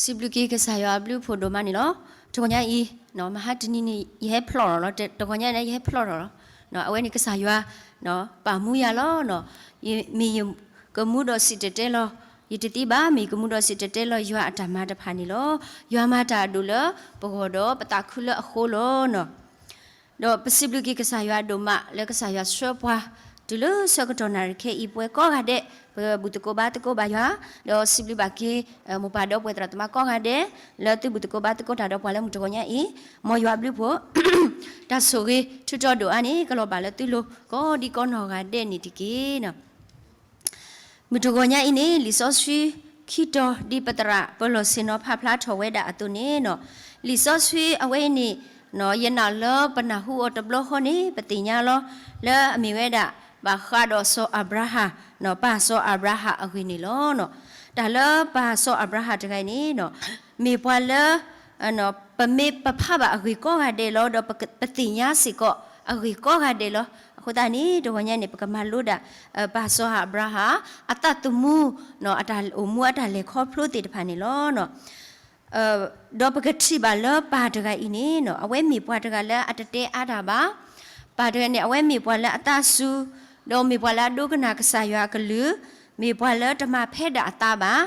စံးဘျုးက့ၤကစၢ်ယွၤအဘျုးအဖှိၣ်ဒိၣ်မးန့ၣ်လီၤ. တဂီၤညါအံၤ မဟါတနံၤန့ၣ် ယဟဲဖျီၣ်ထီၣ်လီၤ. တဂီၤညါန့ၣ် ယဟဲဖျီၣ်ထီၣ်လီၤ. အဝဲန့ၣ်ကစၢ်ယွၤ ပာ်မူယၤလီၤ. မ့ၢ်ယကမူဒီးစံၣ်တဲၤတဲလီၤ, ယတသံဘၣ်, မ့ၢ်ယကမူဒီးစံၣ်တဲၤတဲလီၤ ယွၤအတၢ်မၤတဖၣ်န့ၣ်လီၤ. ယွၤမၤတၢ်အဒိၣ်လၢပဂီၢ်ဒီးပသးခုလၢအဃိလီၤ. ဒီးပစံးဘျုးက့ၤကစၢ်ယွၤဒိၣ်မး လၢကစၢ်ယွၤဆှၢပှၤ တုၤလၢဆၢကတီၢ်နၣ်ရံၣ်ခဲအံၤ ပဝဲကိးဂၤဒဲး ပဘူၣ်သကိးဘါသကိးဘၣ်ယွၤ, ဒီးစံးဘျုးဘၣ်က့ၤ မိၢ်ပၢ်ဒီပုၢ်ဝဲၢ်သရၣ်သမါကိးဂၤဒဲး လၢသုဘူၣ်သကိးဘါသကိးတၢ်ဒီးပှၤလၢမုၢ်တဂီၤညါအံၤ, မ်ယွၤအဘျုးအဖှိၣ် တၢ်ဆိၣ်ဂ့ၤထူးတီၤဒိၣ်အါန့ၣ် ကလီၤဘၣ်လၢသုလိၤ ကိးဒံကိးနီၢ်ဂၤဒဲးန့ၣ်တက့ၢ်. မုၢ်တဂီၤညါအံၤန့ၣ် လံာ်စီဆှံခံတီၤ ဒ်ပသရၣ်ပၢၤလီၢ်ဆ့ၣ်နီၤဖးဖျါထီၣ်ဝဲဒၣ်အသိးန့ၣ်, လံာ်စီဆှံအဝဲအံၤန့ၣ် ယနာ်လၢပနၢ်ဟူအီၤတဘျီဃီန့ၣ် ပသ့ၣ်ညါလီၤ လၢအမ့ၢ်ဝဲဒၣ် ဘၣ်ဃးဒီးစီၤအၤဘြၤဟၣ်, ပၢ်စီၤအၤဘြၤဟၣ်အဂ့ၢ်န့ၣ်လီၤ. တၢ်လၢပၢ်စီၤအၤဘြၤဟၣ်တဂၤအံၤန့ၣ် မ့ၢ်ပှၤလၢ ပမ့ၢ်ပဖးဘၣ်အဂ့ၢ်ကိးဂၤဒဲးလီၤ, ဒီးပသ့ၣ်ညါစ့ၢ်ကီးအဂ့ၢ်ကိးဂၤဒဲးလီၤ. အဃိသတးန့ၣ် တဂီၤညါန့ၣ် ပကမၤလိဒၣ် ပၢ်စီၤအၤဘြၤဟၣ် အသးသမူ အတၢ်အိၣ်မူအတၢ်လဲၤခီဖျိသ့ၣ်တဖၣ်န့ၣ်လီၤ. ဒီးပကထံၣ်ဘၣ်လၢပၢ်တဂၤအံၤန့ၣ် အဝဲမ့ၢ်ပှၤတဂၤလၢအတတဲအါတၢ်ဘၣ်. ပၢ်တဂၤန့ၣ် အဝဲမ့ၢ်ပှၤလၢအသးစူၤ, ဒီးမ့ၢ်ပှၤလၢအဒိကနၣ်ကစၢ်ယွၤအကလုၢ်, မ့ၢ်ပှၤလၢတမၤဖဲဒၣ်အသးဘၣ်,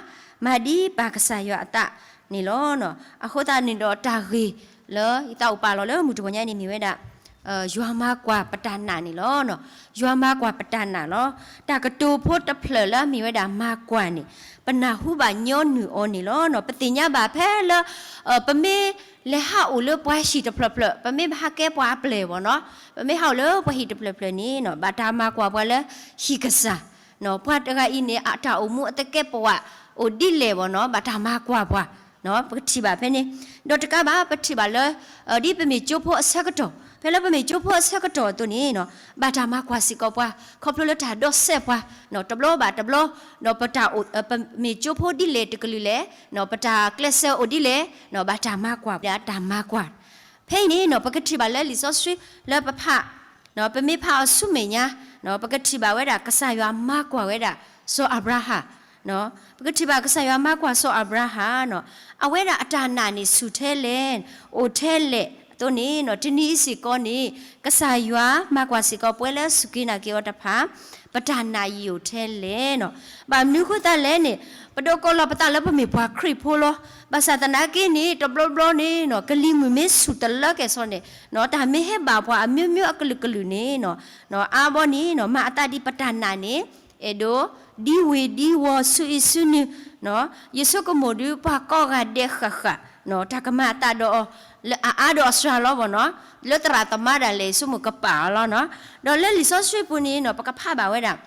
မၤဒ်ပၢ်ကစၢ်ယွၤအသးန့ၣ်လီၤ. အဃိသတးန့ၣ်ဒီးတၢ်ဂ့ၢ်လၢယသးအိၣ်ပာ်လီၤလၢမုၢ်တဂီၤညါန့ၣ်မ့ၢ်ဝဲဒၣ် ယွၤမၤကွၢ်ပတၢ်နာ်န့ၣ်လီၤ. ယွၤမၤကွၢ်ပတၢ်နာ်လီၤ. တၢ်ကတိၤဖိတဖျၢၣ်လၢအမ့ၢ်ဝဲဒၣ်မၤကွၢ်န့ၣ် ပနၢ်ဟူဘၣ်ညီနုၢ်အီၤန့ၣ်လီၤ. ပသ့ၣ်ညါဘၣ်ဖဲလၢ ပမ့ၢ်လဲၤဟးအိၣ်လၢပှၤဟံၣ်တဖျၢၣ်ဖျၢၣ်, ပမ့ၢ်ဟးကဲပှၤအပျဲၢ်ဘၣ်နီၤ, ပမ့ၢ်ဟးအိၣ်လၢပှၤဟံၣ်တဖျၢၣ်ဖျၢၣ်န့ၣ် ဘၣ်တၢ်မၤကွၢ်ပှၤလၢဟံၣ်ကစၢ် ပှၤတဂၤအံၤန့ၣ် အတၢ်အိၣ်မူအသကဲးပဝးအိၣ်ဒ်လဲၣ်ဘၣ်နီၤ, ဘၣ်တၢ်မၤကွၢ်ပှၤ, ပကထံၣ်ဘၣ်ဖဲန့ၣ်. ဒီးတကးဘၣ် ပထံၣ်ဘၣ်လၢ ဒ်ပမ့ၢ်ကၠိဖိအဆၢကတီၢ်, ဖဲလၢပမ့ၢ်ကၠိဖိအဆၢကတီၢ်အသိးန့ၣ် ဘၣ်တၢ်မၤကွၢ်စ့ၢ်ကီးပှၤ ခီဖျိလၢတၢ်ဒိးစဲးပှၤ တဘျီဘၣ်တဘျီ, ဒီးပတၢ်အိၣ် ပမ့ၢ်ကၠိဖိဒ်လဲၣ်တကလုာ်လဲၣ်, ပတၢ်ကျဲးစၢးအိၣ်ဒ်လဲၣ်, ဘၣ်တၢ်မၤကွၢ် တၢ်မၤကွၢ်. ဖဲအံၤန့ၣ် ပကထံၣ်ဘၣ်လၢလံာ်စီဆှံလၢပဖး ပမ့ၢ်ဖးအီၤဆူမဲာ်ညါ ပကထံၣ်ဘၣ်ဝဲဒၣ် ကစၢ်ယွၤမၤကွၢ်ဝဲဒၣ် စီၤအၤဘြၤဟၣ်, ပကထံၣ်ဘၣ်ကစၢ်ယွၤမၤကွၢ်စီၤအၤဘြၤဟၣ်, အဝဲဒၣ်အတၢ်နာ်န့ၣ်ဆူၣ်ထဲလဲၣ်, အိၣ်ထဲလဲၣ်အသိးန့ၣ် တနံၤအံၤစ့ၢ်ကီးန့ၣ် ကစၢ်ယွၤမၤကွၢ်စ့ၢ်ကီးပဝဲလၢစူၢ်က့ၤနာ်က့ၤအီၤတဖၣ် ပတၢ်နာ်ယံာ်အိၣ်ထဲလဲၣ်. ဘၣ်မနုၤဃိသတးလဲၣ်န့ၣ် ပဒိးကိးလီၤပသးလၢပမ့ၢ်ပှၤခရံာ်ဖိလီၤ. ဘၣ်ဆၣ်သနာ်က့န့ၣ် တဘျီဘျီန့ၣ် ကလံၤမုၢ်မ့ၢ်ဆူၣ်တလၢကဲၣ်ဆိးန့ၣ် တၢ်မ့ၢ်ဟဲဘၣ်ပှၤအမျိုးမျိုးအကလုာ်ကလုာ်န့ၣ် အါဘီန့ၣ် မၤအသးဒ်ပတၢ်နာ်န့ၣ် အဲၣ်ဒိး ဒ်ဝ့ၤဒ်ဝီၤဆူအံၤဆူနုၤ, ယဆိကမိၣ်ဒုးပှၤကိးဂၤဒဲးဃၣ်ဃၣ် တၢ်ကမၤအသးဒီးအီၤ လၢအအါဒီးအစှၤလီၤဘၣ်နီၤ, လၢသရၣ်သမါဒၣ်လဲာ် ယဆိကမိၣ်ကပာ်အီၤလီၤနီၤ. ဒီးလၢလံာ်စီဆှံပူၤန့ၣ်နီၤ ပကဖးဘၣ်ဝဲဒၣ်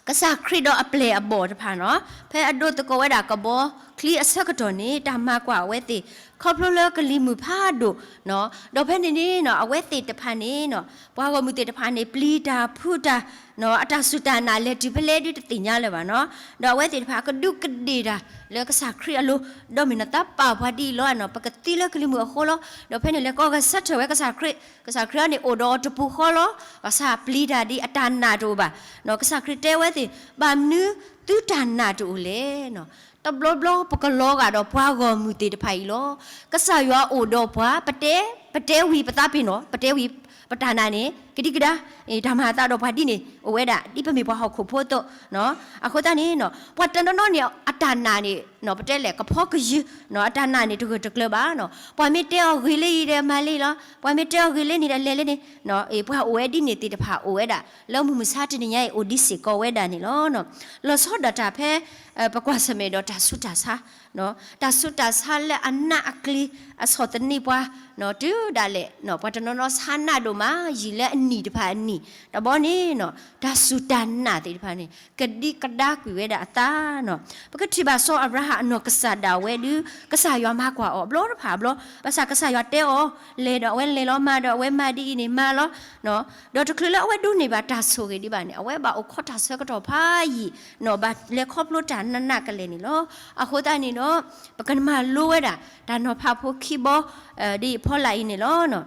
ကစၢ်ခရံာ်ဒီးအပျဲၢ်အဘီၣ်တဖၣ်နီၤ, ဖဲအဒိသကိးဝဲဒၣ်ကဘီချံအဆၢကတီၢ်န့ၣ် တၢ်မၤကွၢ်အဝဲသ့ၣ် ခီဖျိလၢကလံၤမုၢ်ဖးဒိၣ်နီၤ, ဒီးဖဲန့ၣ်န့ၣ်နီၤ အဝဲသ့ၣ်တဖၣ်န့ၣ်နီၤ ပှၤဂီၢ်မုၢ်သ့ၣ်တဖၣ်န့ၣ် ပျံၤတၢ်ဖုးတၢ်နီၤ, အတၢ်စူၢ်တၢ်နာ်လဲၤတုၤဖဲလဲၣ်ဒုးတသ့ၣ်ညါလၢၤဘၣ်နီၤ, ဒီးအဝဲသ့ၣ်တဖၣ်ကဒူးကဒ့ၣ်တၢ်လၢကစၢ်ခရံာ်အလိၤ, ဒီးမ့ၢ်နသးပာ်ပှၤဒ်အံၤလီၤနီၤ, ပကသံလၢကလံၤမုၢ်အဃိလီၤ. ဒီးဖဲန့ၣ်လဲၤကိးဂဲၤဆၢထၢၣ်ဝဲကစၢ်ခရံာ်, ကစၢ်ခရံာ်အံၤန့ၣ် အိၣ်ဒီးအီၤတပူၤဃီလီၤ. ဘၣ်ဆၣ်ပျံၤတၢ်ဒ်အတၢ်နာ်တအိၣ်ဘၣ်နီၤ, ကစၢ်ခရံာ်တဲဝဲသ့ၣ် ဘၣ်မနုၤသုတၢ်နာ်တအိၣ်လဲၣ်နီၤ. တဘျီဘျီပကလီၤဂာ်ဒီးပှၤဂီၢ်မုၢ်သ့ၣ်တဖၣ်အံၤလီၤ. ကစၢ်ယွၤအိၣ်ဒီးပှၤ, ပတဲ, ပတဲဝံၤပသးပ့ၤနီၣ်, ပတဲဝံၤပတၢ်နာ်န့ၣ် ကဒံကဒါ, တၢ်မၤအသးဒီးပှၤဒ်န့ၣ် အိၣ်ဝဲဒၣ် ဒ်ပမ့ၢ်ပှၤဟီၣ်ခိၣ်ဖိအသိးနီၤ. အဃိသတးန့ၣ်နီၤ ပှၤတနီၤနီၤန့ၣ် အတၢ်နာ်န့ၣ်နီၤ ပတဲလဲၣ် ကဖီကယုၢ်နီၤ, အတၢ်နာ်န့ၣ် တဂၢၢ်တကျၢၤဘၣ်နီၤ. ပှၤမ့ၢ်တဲအီၤဂ့ၤလၢအံၤဒီးမၤလၢအံၤလီၤ, ပှၤမ့ၢ်တဲအီၤဂ့ၤလၢန့ၣ်ဒီးလဲၤလၢန့ၣ်နီၤ. ပှၤအိၣ်ဝဲဒ်န့ၣ်သ့ၣ်တဖၣ်အိၣ်ဝဲဒၣ် လၢမုၢ်မဆါတနံၤညါအံၤ အိၣ်ဒံးစ့ၢ်ကီးဝဲဒၣ်န့ၣ်လီၤ. လီၤဆီဒၣ်တၢ်ဖဲ ပကွၢ်ဆၢၣ်မဲာ်ဒီးတၢ်ဆူးတၢ်ဆါ တၢ်ဆူးတၢ်ဆါလၢအနးအကျံး အဆီၣ်သနံးပှၤ တုၤဒၣ်လဲာ် ပှၤတနီၤနီၤဆါနးဒိၣ်မး ယံာ်လၢအနံၣ်တဖၣ်အနံၣ် တဘျီန့ၣ်နီၤ တၢ်စူၢ်တၢ်နာ်သ့ၣ်တဖၣ်န့ၣ် ကဒံကဒါကွံာ်ဝဲဒၣ်အသးနီၤ. ပကထံၣ်ဘၣ်စီၤအၤဘြၤဟၣ်အနီၢ်ကစၢ်ဒၣ်ဝဲဒုး ကစၢ်ယွၤမၤကွၢ်အီၤအဘျီတဖၣ်အဘျီ, ဘၣ်ဆၣ်ကစၢ်ယွၤတဲအီၤ လဲၤဒီးအဝဲလဲၤလီၤ, မၤဒီးအဝဲမၤဒ်အံၤန့ၣ်မၤလီၤ. ဒီးတချုးလၢအဝဲဒိးန့ၢ်ဘၣ်တၢ်ဆိၣ်ဂ့ၤဒံးဘၣ်န့ၣ် အဝဲဘၣ်အိၣ်ခိးတၢ်ဆၢကတီၢ်ဖးယံာ်နီၤ, ဘၣ်လဲၤခီဖျိတၢ်နးနးကလဲာ်န့ၣ်လီၤ. အဃိသတးန့ၣ်ဒီး ပကမၤလိဝဲဒၣ် တၢ်နီၤဖးဖိခံဘီ ဒ်အံၤဖီလာ်အံၤန့ၣ်လီၤ.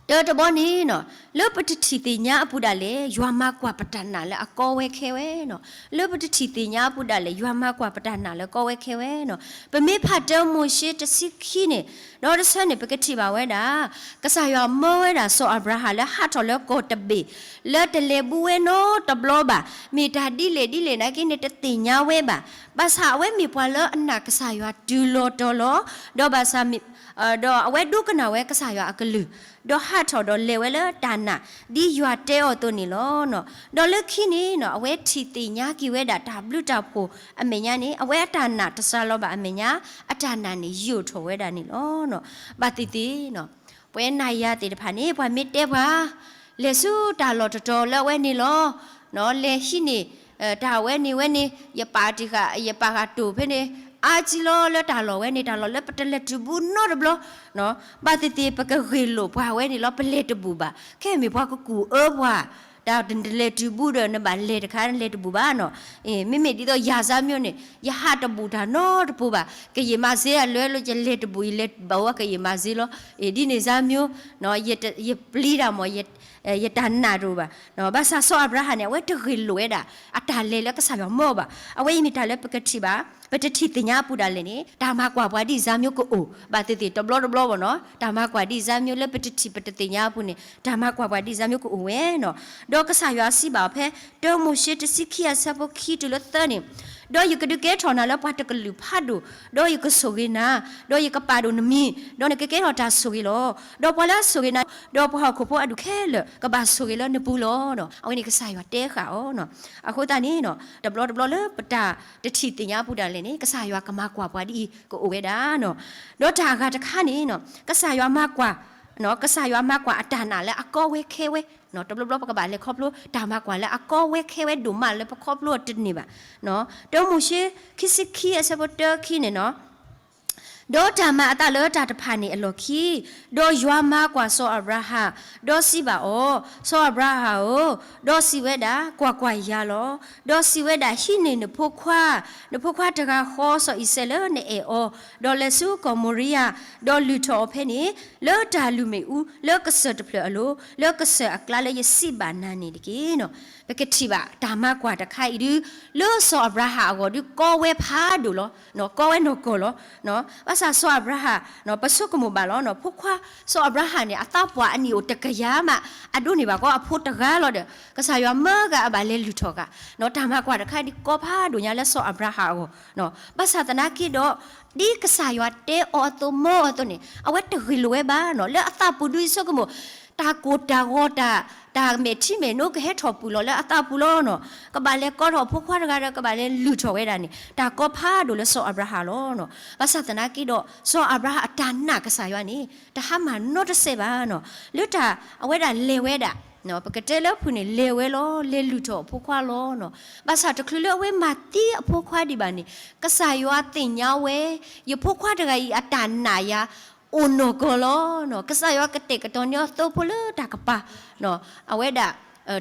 တၢတဘီန့ၣ်နီၤ, လၢပတထံၣ်သ့ၣ်ညါအပူၤဒၣ်လဲာ် ယွၤမၤကွၢ်ပတၢ်နာ်လၢအကီဝဲခဲဝဲနီၤ. လၢပတထံၣ်သ့ၣ်ညါအပူၤဒၣ်လဲာ် ယွၤမၤကွၢ်ပတၢ်နာ်လၢကီဝဲခဲဝဲနီၤ. ပမ့ၢ်ဖးတၢမိၤၡ့တဆံခံန့ၣ်, ဒီးတဆၢန့ၣ် ပကထံၣ်ဘၣ်ဝဲဒၣ် ကစၢ်ယွၤမၢဝဲဒၣ်စီၤအၤဘြၤဟၣ်လၢဟးထီၣ်လၢကီၢ်တဘ့ၣ်, လၢတလဲၤဘူးဝဲနီတဘျီဘၣ်. မ့ၢ်တၢ်ဒ်လဲၣ်ဒ်လဲၣ်နာ်က့န့ၣ် တသ့ၣ်ညါဝဲဘၣ်. ဘၣ်ဆၣ်အဝဲမ့ၢ်ပှၤလၢအနာ်ကစၢ်ယွၤတုၤလီၤတီၤလီၤ, ဒီးဘၣ်ဆၣ် ဒီးအဝဲဒိကနၣ်ဝဲကစၢ်ယွၤအကလုၢ်, ဒီးဟးထီၣ်ဒီးလဲၤဝဲလၢတၢ်နာ် ဒ်ယွၤတဲအီၤအသိးန့ၣ်လီၤ. ဒီးလၢခံန့ၣ်နီၤ အဝဲထံၣ်သ့ၣ်ညါက့ၤဝဲဒၣ်တၢ်ဘျုးတၢ်ဖှိၣ်အမဲာ်ညါန့ၣ် အဝဲအတၢ်နာ်တစှၤလီၤဘၣ်အမဲာ်ညါ အတၢ်နာ်န့ၣ်ယိာ်ထီၣ်ဝဲဒၣ်န့ၣ်လီၤ. ဘၣ်သ့ၣ်သ့ၣ်နီၤ ပှၤနာ်ယွၤသ့ၣ်တဖၣ်န့ၣ် ပှၤမ့ၢ်တဲပှၤ လဲၤဆူတၢ်လီၢ်တတီၤလၢအဝဲန့ၣ်လီၤ. လဲၤဟံးန့ၢ် တၢ်ဝဲန့ၣ်ဝဲန့ၣ် ယပာ်တံၢ်ဃာ် ယပာ်ဃာ်တိၢ်ဖဲန့ၣ် အါကံလီၤလၢတၢ်လီၢ်ဝဲန့ၣ် တၢ်လီၢ်လၢပတလဲၤတုၤဘူးနီတဘျီ. ဘၣ်သ့ၣ်သ့ၣ် ပကဂ့ၢ်လိာ်ပှၤဝဲန့ၣ်လီၤ ပလဲၤတဘူးဘၣ်. ခဲအံၤမ့ၢ်ပှၤကကူၣ်အၢပှၤ တၢ်နလဲၤတုၤဘူးဒီးနဘၣ်လဲၤတခါ နလဲၤတဘူးဘၣ်နီၤ. မ့မ့ၢ်ဒ်သိးယၤစၢ်မျိၤန့ၣ် ယဟးတဘူးတၢ်နီတပူၤဘၣ်. ကယံာ်မၤစ့အလွဲလၢယလဲၤတဘူး ယလဲၤဘၣ်ဝဲကယံာ်မၤစ့လီၤ. ဒ်န့ၣ်စၢ်မျိၤ ယပျံၤတၢ်မး ယတၢ်နာ်တအိၣ်ဘၣ်. ဘၣ်ဆၣ်စီၤအၤဘြၤဟၣ်န့ၣ် အဝဲတဂ့ၢ်လိာ်ဝဲဒၣ် အတၢ်လဲၤလၢကစၢ်ယွၤမၢဘၣ်. အဝဲအံၤမ့ၢ်တၢ်လၢပကထံၣ်ဘၣ် ပတထံၣ်သ့ၣ်ညါအပူၤဒၣ်လဲာ်န့ၣ် တၢ်မၤကွၢ်ပှၤဒ်စၢ်မျိၤကအိၣ် ဘၣ်သ့ၣ်သ့ၣ်တဘျီတဘျီဘၣ်နီၤ. တၢ်မၤကွၢ်ဒ်စၢ်မျိၤလၢပတထံၣ်ပတသ့ၣ်ညါအပူၤန့ၣ် တၢ်မၤကွၢ်ပှၤဒ်စၢ်မျိၤကအိၣ်ဝဲနီၤ. ဒီးကစၢ်ယွၤစံးဘၣ်အီၤဖဲ တၢမိၤၡ့တဆံခံအဆၢဖိခံတုၤလၢသၢန့ၣ်, ဒီးယကဒုးကဲထီၣ်နၤလၢပှၤတကလုာ်ဖးဒိၣ်, ဒီးယကဆိၣ်ဂ့ၤနၤ, ဒီးယကပာ်ဒိၣ်နမံၤ, ဒီးနကကဲထီၣ်တၢ်ဆိၣ်ဂ့ၤလီၤ. ဒီးပှၤလၢအဆိၣ်ဂ့ၤနၤ, ဒီးပှၤဟီၣ်ခိၣ်ဖိအဒူၣ်ခဲလၢာ် ကဘၣ်ဆိၣ်ဂ့ၤလၢနပူၤလီၤ. အဝဲန့ၣ်ကစၢ်ယွၤတဲဃာ်အီၤနီၤ. အဃိသတးန့ၣ်နီၤ တဘျီတဘျီလၢပတၢ်တထံၣ်သ့ၣ်ညါအပူၤဒၣ်လဲာ်န့ၣ် ကစၢ်ယွၤကမၤကွၢ်ပှၤဒ်အံၤကအိၣ်ဝဲဒၣ်နီၤ. ဒီးတၢ်အဂၤတခါန့ၣ်နီၤ ကစၢ်ယွၤမၤကွၢ် ကစၢ်ယွၤမၤကွၢ်အတၢ်နာ်လၢအကီဝဲခဲဝဲ, တဘျီဘျီပကဘၣ်လဲၤခီဖျိတၢ်မၤကွၢ်လၢအကီဝဲခဲဝဲဒိၣ်မးလၢပခီဖျိအီၤတန့ၢ်ဘၣ်. တၢမိၤၡ့ ခံဆံခံအဆၢဖိတၢခံန့ၣ်နီၤ, ဒီးတၢ်မၤအသးလၢတၢ်တဖၣ်န့ၣ်အလီၢ်ခံ, ဒီးယွၤမၤကွၢ်စီၤအၤဘြၤဟၣ်, ဒီးစံးဘၣ်အီၤ, စီၤအၤဘြၤဟၣ်ဧၢ, ဒီးစံးဝဲဒၣ်, ကွၢ်ကွၢ်, ယၤလီၤ. ဒီးစံးဝဲဒၣ်, ဟံးန့ၢ်နဖိခွါ, နဖိခွါတဂၤဃီစီၤအံၤစဲးလၢနအဲၣ်အီၤ, ဒီးလဲၤဆူကီၢ်မိၤရံယၤ, ဒီးလုၢ်ထီၣ်အီၤဖဲန့ၣ်, လၢတၢ်လုၢ်မ့ၣ်အူ, လၢကစၢၢ်တဖျၢၣ်အလိၤ, လၢကစၢၢ်အကျါလၢယစံးဘၣ်နၤန့ၣ်တက့ၢ်. ပကထံၣ်ဘၣ်တၢ်မၤကွၢ်တခါအံၤဒုး လၢစီၤအၤဘြၤဟၣ်အဂီၢ်ဒုးကီဝဲဖးဒိၣ်လီၤ. ကီဝဲနီၢ်ကီၢ်လီၤ. ဘၣ်ဆၣ်စီၤအၤဘြၤဟၣ် ပဆိကမိၣ်ဘၣ်လီၤ ဖိခွါ စီၤအၤဘြၤဟၣ်န့ၣ် အသးပှၢ်အနံၣ်အိၣ်တကယၤမး အဒိးန့ၢ်ဘၣ်ကီအဖိတဂၤလီၤဒီး ကစၢ်ယွၤမၢဂၤအဘၣ်လဲၤလုၢ်ထီၣ်ဃာ် တၢ်မၤကွၢ်တခါဒုးကီဖးဒိၣ်ညါလၢစီၤအၤဘြၤဟၣ်အဂီၢ်. ဘၣ်ဆၣ်သနာ်က့ဒီး ဒ်ကစၢ်ယွၤတဲအီၤအသိးမၢအီၤအသိးန့ၣ် အဝဲတဂ့ၢ်လိာ်ဝဲဘၣ်နီၤ လၢအသးပူၤဒုးဆိကမိၣ် တၢ်ကိၢ်တၢ်ဂီၤတၢ် တၢ်မဲာ်ထံမဲာ်နိကဟဲထီၣ်ပူၤလီၤလၢအသးပူၤလီၤနီၤ. ကဘၣ်လဲၤကီထီၣ်ဖိခွါတဂၤဒီး ကဘၣ်လဲၤလုၢ်ထီၣ်ဝဲဒၣ်န့ၣ် တၢ်ကီဖးဒိၣ်လၢစီၤအၤဘြၤဟၣ်လီၤ. ဘၣ်ဆၣ်သနာ်က့ဒီး စီၤအၤဘြၤဟၣ်အတၢ်နာ်ကစၢ်ယွၤန့ၣ် တဟါမၢ်နီတစဲးဘၣ်နီၤ. လၢတၢ်အဝဲဒၣ်လဲၤဝဲဒၣ် ပကတဲလၢဖုၣ်န့ၣ် လဲၤဝဲလီၤ လဲၤလုၢ်ထီၣ်အဖိခွါလီၤနီၤ. ဘၣ်ဆၣ်တချုးလၢအဝဲမၤသံအဖိခွါဒံးဘၣ်န့ၣ် ကစၢ်ယွၤသ့ၣ်ညါဝဲ ယဖိခွါတဂၤအံၤအတၢ်နာ်ယၤ အိၣ်နီၢ်ကီၢ်လီၤနီၤ. ကစၢ်ယွၤကတဲာ်ကတီၤန့ၢ်အီၤသိဖိလၢတၢ်ကပၤ အဝဲဒၣ်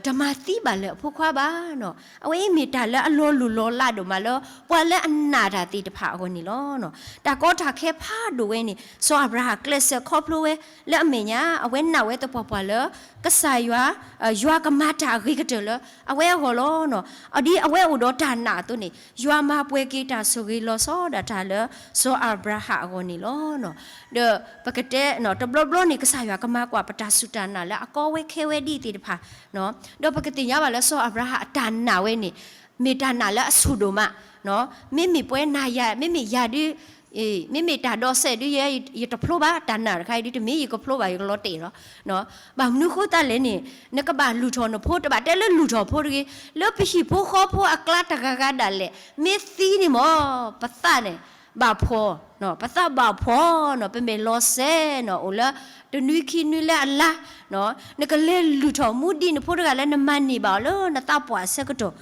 တမၤသံဘၣ်လၢအဖိခွါဘၣ်နီၤ. အဝဲအံၤမ့ၢ်တၢ်လၢအလီၤလိၢ်လီၤလးဒိၣ်မးလၢ ပှၤလၢအနာ်တၢ်သ့ၣ်တဖၣ်အဂီၢ်န့ၣ်လီၤ. တၢ်ကီတၢ်ခဲဖးဒိၣ်ဝဲန့ၣ် စီၤအၤဘြၤဟၣ်ကျဲးစၢးခီဖျိဝဲ လၢအမဲာ်ညါ အဝဲနာ်ဝဲသပှၢ်ပှၢ်လၢ ကစၢ်ယွၤ ယွၤကမၤတၢ်အဂ့ၤကတၢၢ်လၢ အဝဲအဂီၢ်လီၤနီၤ. ဒ်အဝဲအိၣ်ဒီးတၢ်နာ်အသိးန့ၣ် ယွၤမၤပှဲၤက့ၤတၢ်ဆိၣ်ဂ့ၤလီၤဆီဒၣ်တၢ်လၢ စီၤအၤဘြၤဟၣ်အဂီၢ်န့ၣ်လီၤ. ဒီးပကတဲ တဘျီဘျီန့ၣ် ကစၢ်ယွၤကမၤကွၢ်ပတၢ်စူၢ်တၢ်နာ်လၢအကီဝဲခဲဝဲဒ်သ့ၣ်တဖၣ် ဒီးပကသ့ၣ်ညါဘၣ်လၢစီၤအၤဘြၤဟၣ်အတၢ်နာ်ဝဲန့ၣ် မ့ၢ်တၢ်နာ်လၢအဆူၣ်ဒိၣ်မး မ့မ့ၢ်ပှၤနာ်ယၤ မ့မ့ၢ်ယၤဒုး မ့မ့ၢ်တၢ်ဒိးစဲးဒုးယဲ ယတဖျိဘၣ် တၢ်နာ်တခါအံၤဒုးတမ့ၢ်ယကဖျိဘၣ် ယကလီၤတဲာ်လီၤ. ဘၣ်မနုၤဃိသတးလဲၣ်န့ၣ် နကဘၣ်လုၢ်ထီၣ်နဖိ တဘၣ်တဲလၢလုၢ်ထီၣ်ဖိတဂ့ၤ လၢပဟံၣ်ဖိဃီဖိအကျါတဂၤဂၤဒၣ်လဲာ် မ့ၢ်သံန့ၣ်မ့ၢ် ပသးန့ၣ် ဘၣ်ဖှီၣ် ပသးဘၣ်ဖှီၣ်နီၤ ပမဲာ်လီၤစဲနီၤ အိၣ်လၢ တနွံခံနွံလၢအလါ နကလဲၤလုၢ်ထီၣ်မူဒံးနဖိတဂၤလၢနမၤန့ၢ်ဘၣ်အီၤလၢနသးပှၢ်အဆၢကတီၢ်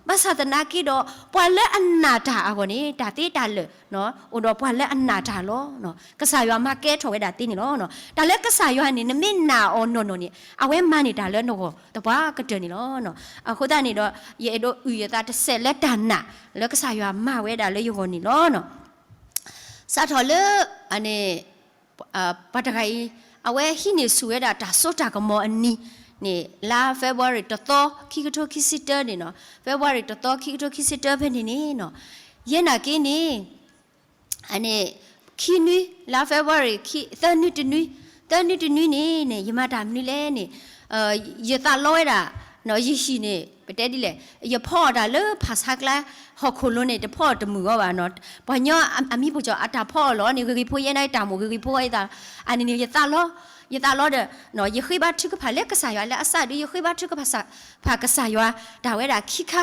ဘၣ်ဆၣ်သနာ်က့ဒီး ပှၤလၢအနာ်တၢ်အဂီၢ်န့ၣ် တၢ်သ့တၢ်လၢာ် အိၣ်ဒီးပှၤလၢအနာ်တၢ်လီၤ. ကစၢ်ယွၤမၤကဲထီၣ်ဝဲဒၣ်သ့န့ၣ်လီၤ. တၢ်လၢကစၢ်ယွၤန့ၣ် နမ့ၢ်နာ်အီၤနီၢ်နီၢ်န့ၣ် အဝဲမၤန့ၢ်တၢ်လၢနဂီၢ်သပှၢ်ကတၢၢ်န့ၣ်လီၤ. အဃိသတးန့ၣ်ဒီး ယအဲၣ်ဒိးအုၣ်ယသးတစဲးလၢတၢ်နာ် လၢကစၢ်ယွၤမၤဝဲဒၣ်လၢယဂီၢ်န့ၣ်လီၤ. စးထီၣ်လၢ ပှၤတဂၤအံၤ အဝဲဟံးန့ၢ်ဆူၣ်ဝဲဒၣ်တၢ်စိတၢ်ကမီၤအနံၤန့ၣ် လါ February တသီ ခံကထိခံဆံတၢန့ၣ်နီၤ, February တသီ ခံကထိခံဆံတၢဖဲန့ၣ်န့ၣ်နီၤ, ယဲနာ်က့န့ၣ် အန့ၣ် ခံနွံ လါ February ခံ သၢနွံတနွံ, သၢနွံတနွံန့ၣ်န့ၣ် ယမၤတၢ်မနုၤလဲၣ်န့ၣ် ယသးလီဝဲဒၣ် ယဟံၣ်န့ၣ် ပတဲဒ်လဲၣ် ယဖီအီၣ်တၢ်လၢဖၣ်ဆါကျါ ဟီၣ်ခိၣ်လိၤန့ၣ် တဖီအီၣ်တမုာ်အီၤဘၣ်နီၤ, ပှၤညီအမံၤဖိကၠီအတၢ်ဖီအီၣ်လီၤန့ၣ် ဂ့ၤဂ့ၤဖိယဲနာ်က့ တၢ်မိၣ်ဂ့ၤဂ့ၤဖိအီၤယသး, အန့ၣ်န့ၣ် ယသးလီ, ယသးလီဒီး ယဃ့ဘါထုကဖၣ်လၢကစၢ်ယွၤလၢအစးဒီး ယဃ့ဘါထုကဖၣ် ဖၣ်ကစၢ်ယွၤ တၢ်ဝဲဒၣ်ခံခါ,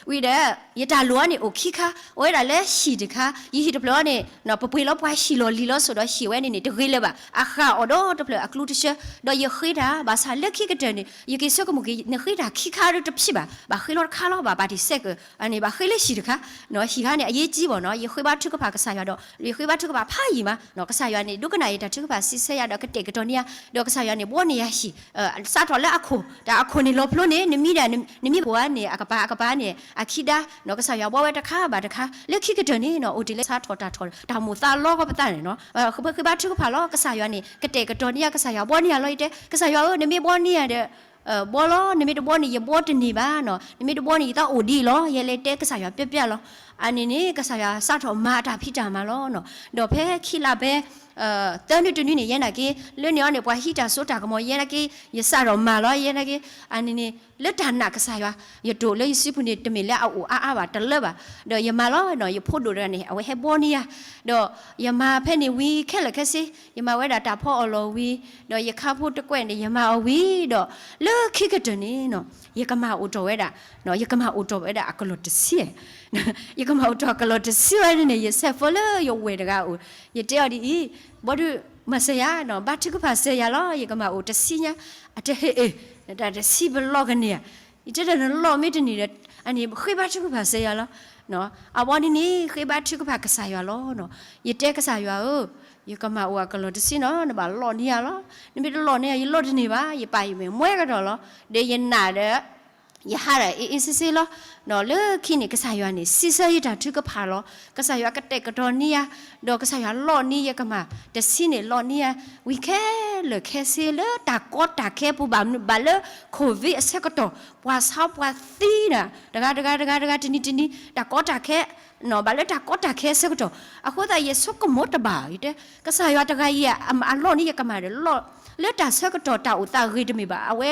ဝံၤဒီး ယတၢ်လိၣ်အီၤန့ၣ်အိၣ်ခံခါ, အိၣ်ဝဲဒၣ်လၢဟံၣ်တခါ, ယဟံၣ်တဖျၢၣ်အီၤန့ၣ် ပပှ့ၤလီၤပှၤဟံၣ်လီၢ်လံၤလီၤစိၤဒီးဟံၣ်ဝဲန့ၣ်န့ၣ် တဂ့ၤလၢၤဘၣ်, အဃၢ်အီၣ်ဒီတဖျၢၣ်အကျူတဆှၢ, ဒီးယဃ့တၢ် ဘၣ်ဆၣ်လၢခံကတၢၢ်န့ၣ် ယက့ၤဆိကမိၣ်က့ၤ နဃ့တၢ်ခံခါဒီးတဖံးဘၣ်, ဘၣ်ဃ့လီၤတခါလီၤ ဘၣ်ပာ်တံၢ်စဲးကၢ် အန့ၣ် ဘၣ်ဃ့လၢဟံၣ်တခါ, ဟံၣ်ခါန့ၣ် အရေးကြီးဘၣ်နီၤ, ယဃ့ဘါထုကဖၣ်ကစၢ်ယွၤဒီး ယဃ့ဘါထုကဖၣ်ဖးယံာ်မး, ကစၢ်ယွၤန့ၣ် ဒိကနၣ်ယတၢ်ထုကဖၣ်စံးဆၢယၤဒီးကတဲာ်ကတီၤန့ၢ်ယၤ, ဒီးကစၢ်ယွၤန့ၣ် ဘှီန့ၢ်ယၤဟံၣ် စးထီၣ်လၢအခိၣ် တၢ်အခိၣ်န့ၣ်လီၤဖျိန့ၣ် နမံၤဒၣ် နမံၤပှၤန့ၣ် အကပၤအကပၤန့ၣ် အခံဒါ, ကစၢ်ယွၤဘှီဝဲတခါဘၣ်တခါ လၢခံကတၢၢ်န့ၣ်နီၤ အိၣ်တ့ၢ်လၢစးထီၣ်တၢ်ထီၣ် တၢ်မိၣ်သးလီကီးပသးန့ၣ်နီၤ, ပဃ့ဘါထုကဖၣ်လီၤ ကစၢ်ယွၤန့ၣ် ကတဲာ်ကတီၤန့ၢ်ယၤ ကစၢ်ယွၤဘှီန့ၢ်ယၤလီၤ ယတဲ ကစၢ်ယွၤဧၢ နမ့ၢ်ဘှီန့ၢ်ယၤဒီး ဘှီလီၤ နမ့ၢ်တဘှီန့ၣ် ယဘှီတန့ၢ်ဘၣ်နီၤ, နမ့ၢ်တဘှီန့ၣ် ယသးအိၣ်ဒံးလီၤ ယလဲၤတဲကစၢ်ယွၤပျဲပျဲလီၤ, အန့ၣ်န့ၣ် ကစၢ်ယွၤစးထီၣ်မၤအတၢ်ဖံးတၢ်မၤလီၤနီၤ, ဒီးဖဲခံလါဖဲ သၢနွံတနွံန့ၣ် ယဲနာ်က့ လၢန့ၣ်အီၤန့ၣ် ပှၤဟံးတၢ်စိတၢ်ကမီၤ ယဲနာ်က့ ယစးထီၣ်မၤလီၤ ယဲနာ်က့, အန့ၣ်န့ၣ် လၢတၢ်နာ်ကစၢ်ယွၤ ယတိာ်လၢယစုပူၤန့ၣ် တမ့ၢ်လၢအအိၣ်အါအါဘၣ် တလၢဘၣ်, ဒီးယမၤလီၤနီၤ ယဖိဒိၣ်တဂၤန့ၣ် အဝဲဟဲဘှီန့ၢ်ယၤ, ဒီးယမၤဖဲန့ၣ်ဝံၤခဲလၢာ်ခဲဆ့ ယမၤဝဲဒၣ်တၢ်ဖီအီၣ်လီၢ်ဝံၤ, ဒီးယခါဖိတကွဲးန့ၣ် ယမၤအီၤဝံၤဒီး လၢခံကတၢၢ်န့ၣ်နီၤ ယကမၤအိၣ်ထီၣ်ဝဲဒၣ်, ယကမၤအိၣ်ထီၣ်ဝဲဒၣ်အကလီၢ်တဆံ, ယကမၤအိၣ်ထီၣ်အကလီၢ်တဆံဝဲန့ၣ်န့ၣ် ယဆဲးဖိလၢယဝဲၢ်တဂၤအအိၣ်, ယတဲအီၤဒ်အံၤ, ဘီဒုး မၤစၢၤယၤနီၤ ဘါထုကဖၣ်စၢၤယၤလီၤ ယကမၤအိၣ်တဆံညါ, အတဟ့ၣ်အ့ၣ်, တၢ်တဆံပလီၢ်ကန့ၢ်ဧါ, ယတဲဒီးနလီၢ်မ့ၢ်တန့ၢ်ဒီး အန့ၣ်ဃ့ဘါထုကဖၣ်စၢၤယၤလီၤ, အဝဲန့ၣ်န့ၣ် ဃ့ဘါထုကဖၣ်ကစၢ်ယွၤလီၤနီၤ, ယတဲကစၢ်ယွၤဧၢ, ယကမၤအိၣ်အကလီၢ်တဆံနီၤ နဘၣ်လီၢ်န့ၢ်ယၤလီၤ, နမ့ၢ်တလီၢ်န့ၢ်ယၤ ယလီၢ်တန့ၢ်ဘၣ် ယပာ်ယမဲာ်မွဲကဒီးလီၤ, ဒီးယနာ်ဒီး ယဟးဒီးအ့ၣ်အ့ၣ်စ့စ့လီၤ, လၢခံန့ၣ် ကစၢ်ယွၤန့ၣ် စံးဆၢယတၢ်ထုကဖၣ်လီၤ, ကစၢ်ယွၤကတဲာ်ကတီၤန့ၢ်ယၤ, ဒီးကစၢ်ယွၤလီၢ်န့ၢ်ယကမၤ တဆံန့ၣ်လီၢ်န့ၢ်ယၤ, ဝံၤခဲလၢာ်ခဲဆ့လၢတၢ်ကီတၢ်ခဲပူၤဘၣ်မနုၤ ဘၣ်လၢ COVID အဆၢကတီၢ် ပှၤဆါပှၤသံဒီး တဂၤတဂၤတဂၤတဂၤ တနံၤတနံၤ တၢ်ကီတၢ်ခဲ ဘၣ်လၢတၢ်ကီတၢ်ခဲအဆၢကတီၢ်, အဃိသတးယဆိကမိၣ်တဘၣ် ယတဲ ကစၢ်ယွၤတဂၤအံၤ အလီၢ်န့ၢ်ယကမၤဒီး လၢတၢ်ဆၢကတီၢ်တၢ်အိၣ်သးဂ့ၤတမ့ၢ်ဘၣ် အဝဲ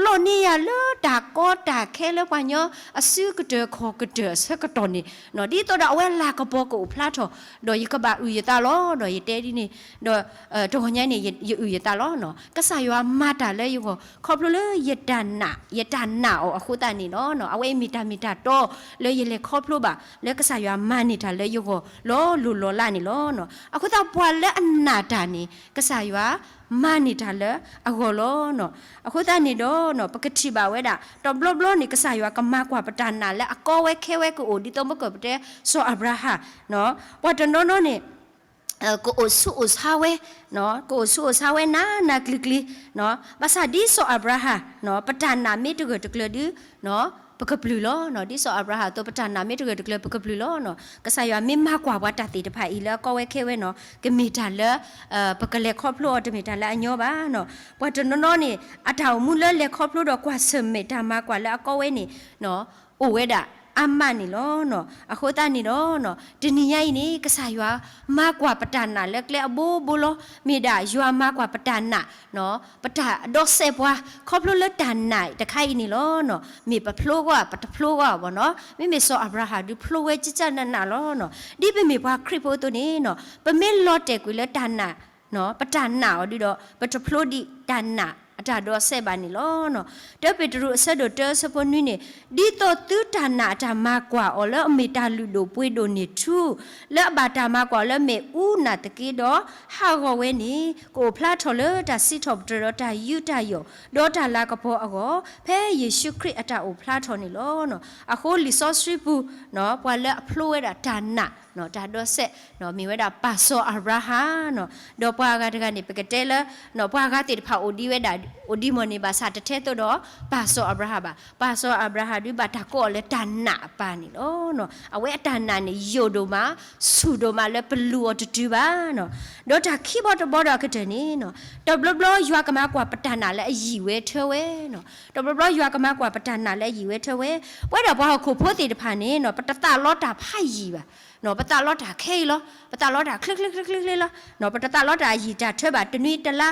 လီၢ်န့ၢ်ယၤလၢတၢ်ကီတၢ်ခဲလၢပှၤညီအစုကတၢၢ်ခီၣ်ကတၢၢ်အဆၢကတီၢ်န့ၣ်, ဒ်သိးဒီးအဝဲလၤကပီၤကအိၣ်ဖျါထီၣ် ဒီးယကဘၣ်အုၣ်ယသးလီၤ ဒီးယတဲဒ်န့ၣ်, ဒီးတဂီၤညါန့ၣ် ယအုၣ်ယသးလီၤ, ကစၢ်ယွၤမၤတၢ်လၢယဂီၢ် ခီဖျိလၢယတၢ်နာ် ယတၢ်နာ်အီၤအဃိသတးန့ၣ်လီၤ, အဝဲအံၤမ့ၢ်တၢ်မ့ၢ်တၢ်တီလၢယလဲၤခီဖျိဘၣ် လၢကစၢ်ယွၤမၤန့ၢ်တၢ်လၢယဂီၢ်လီၤ လိၤလီၤလးန့ၣ်လီၤ, အဃိသတးပှၤလၢအနာ်တၢ်န့ၣ် ကစၢ်ယွၤမၤန့ၢ်တၢ်လၢအဂီၢ်လီၤ, အဃိသတးန့ၣ်ဒီး ပကထံၣ်ဘၣ်ဝဲဒၣ် တဘျီဘျီန့ၣ် ကစၢ်ယွၤကမၤကွၢ်ပတၢ်နာ်လၢအကီဝဲခဲဝဲကအိၣ် ဒ်သိးမ့ၢ်ကပတဲ စီၤအၤဘြၤဟၣ် ပှၤတနီၤနီၤန့ၣ် ကအိၣ်ဆူၣ်အိၣ်ဆါဝဲ, ကအိၣ်ဆူၣ်အိၣ်ဆါဝဲနးနးကျံၤကျံၤ, ဘၣ်ဆၣ်ဒ်စီၤအၤဘြၤဟၣ် ပတၢ်နာ်မ့ၢ်တဂၢၢ်တကျၢၤဒီး ပကပျုၢ်လီၤ, ဒ်စီၤအၤဘြၤဟၣ်အသိး ပတၢ်နာ်မ့ၢ်တဂၢၢ်တကျၢၤ ပကပျုၢ်လီၤ, ကစၢ်ယွၤမ့ၢ်မၤကွၢ်ပှၤတၢ်သ့ၣ်တဖၣ်အံၤလၢအကီဝဲခဲဝဲနီၤ ကမ့ၢ်တၢ်လၢ ပကလဲၤခီဖျိအီၤ တမ့ၢ်တၢ်လၢအညီဘၣ်နီၤ, ပှၤတနီၤနီၤန့ၣ် အတၢ်အိၣ်မူလၢလဲၤခီဖျိဒီးကွၢ်ဆၢၣ်မဲာ်တၢ်မၤကွၢ်လၢအကီဝဲန့ၣ် အိၣ်ဝဲဒၣ်အါမးန့ၣ်လီၤ. အဃိသတးန့ၣ်ဒီး တနံၤညါအံၤန့ၣ် ကစၢ်ယွၤမၤကွၢ်ပတၢ်နာ်လၢကျဲအဘိဘိလီၤ. မ့ၢ်ဒၣ်ယွၤမၤကွၢ်ပတၢ်နာ် ပတၢ်ဒီးစဲးပှၤ ခီဖျိလၢတၢ်နာ်တခါအံၤန့ၣ်လီၤ. မ့ၢ်ပဖျိဂီၢ် ပတဖျိဂီၢ်ဘၣ်နီၤ. မ့မ့ၢ်စီၤအၤဘြၤဟၣ်ဒုးဖျိဝဲကကနးနးလီၤ. ဒ်ပမ့ၢ်ပှၤခရံာ်ဖိအသိးန့ၣ် ပမ့ၢ်လီၤတဲာ်ကွံာ်လၢတၢ်နာ် ပတၢ်နာ်အီၤဒုးဒီး ပတဖျိဒံးတၢ်နာ်အတၢ်ဒီးစဲးဘၣ်န့ၣ်လီၤ. တၢပ့းတရူးအဆၢဒိၣ်တၢ အဆၢဖိနွံန့ၣ်, ဒ်သိးသုတၢ်နာ်အတၢ်မၤကွၢ်အီၤလၢအမ့ၢ်တၢ်လုၢ်ဒိၣ်ပှ့ၤဒိၣ်န့ၢ်ထူ, လၢအဘၣ်တၢ်မၤကွၢ်အီၤလၢမ့ၣ်အူနာ်သက့ဒီး ဟးဂီၤဝဲန့ၣ် ကအိၣ်ဖျါထီၣ်လၢတၢ်စံးထီၣ်ပတြၢၤဒီးတၢ်ယူးတၢ်ယီၣ် ဒီးတၢ်လၤကပီၤအဂီၢ် ဖဲယ့ၣ်ၡူးခရံာ်အတၢ်အိၣ်ဖျါထီၣ်န့ၣ်လီၤ. အဃိလံာ်စီဆှံပူၤ ပှၤလၢအဖျိဝဲဒၣ်တၢ်နာ် တၢ်ဒိးစဲး မ့ၢ်ဝဲဒၣ်ပၢ်စီၤအၤဘြၤဟၣ်နီၤ. ဒီးပှၤအဂၤတဂၤန့ၣ် ပကတဲလၢ ပှၤအဂၤသ့ၣ်တဖၣ်အိၣ်ဒံးဝဲဒၣ် အိၣ်ဒံးမ့ၢ်န့ၣ် ဘၣ်ဆၣ်တထဲသိးဒီး ပၢ်စီၤအၤဘြၤဟၣ်ဘၣ်. ပၢ်စီၤအၤဘြၤဟၣ်ဒုးဘၣ်တၢ်ကိးအီၤလၢတၢ်နာ်အပၢ်န့ၣ်လီၤ. အဝဲအတၢ်နာ်န့ၣ် ယိာ်ဒိၣ်မး ဆူၣ်ဒိၣ်မးလၢပလူၤအီၤတတုၤဘၣ်နီၤ. ဒီးတၢ်ခံဘီတဘီဒီးအကတၢၢ်န့ၣ်နီၤ တဘျီဘျီယွၤကမၤကွၢ်ပတၢ်နာ်လၢအယံာ်ဝဲထၢဝဲနီၤ. တဘျီဘျီယွၤကမၤကွၢ်ပတၢ်နာ်လၢအယံာ်ဝဲထၢဝဲ. ပဝဲဒၣ်ပှၤဟီၣ်ခိၣ်ဖိသ့ၣ်တဖၣ်န့ၣ်နီၤ ပတသးလီတၢ်ဖးယံာ်ဘၣ်. ပသးလီတၢ်ခဲအံၤလီၤ. ပသးလီတၢ်ချ့ချ့ချ့ချ့ချ့လီၤ. ပတသးလီတၢ်အယံာ်တၢ်ထၢဘၣ် တနွံတလါ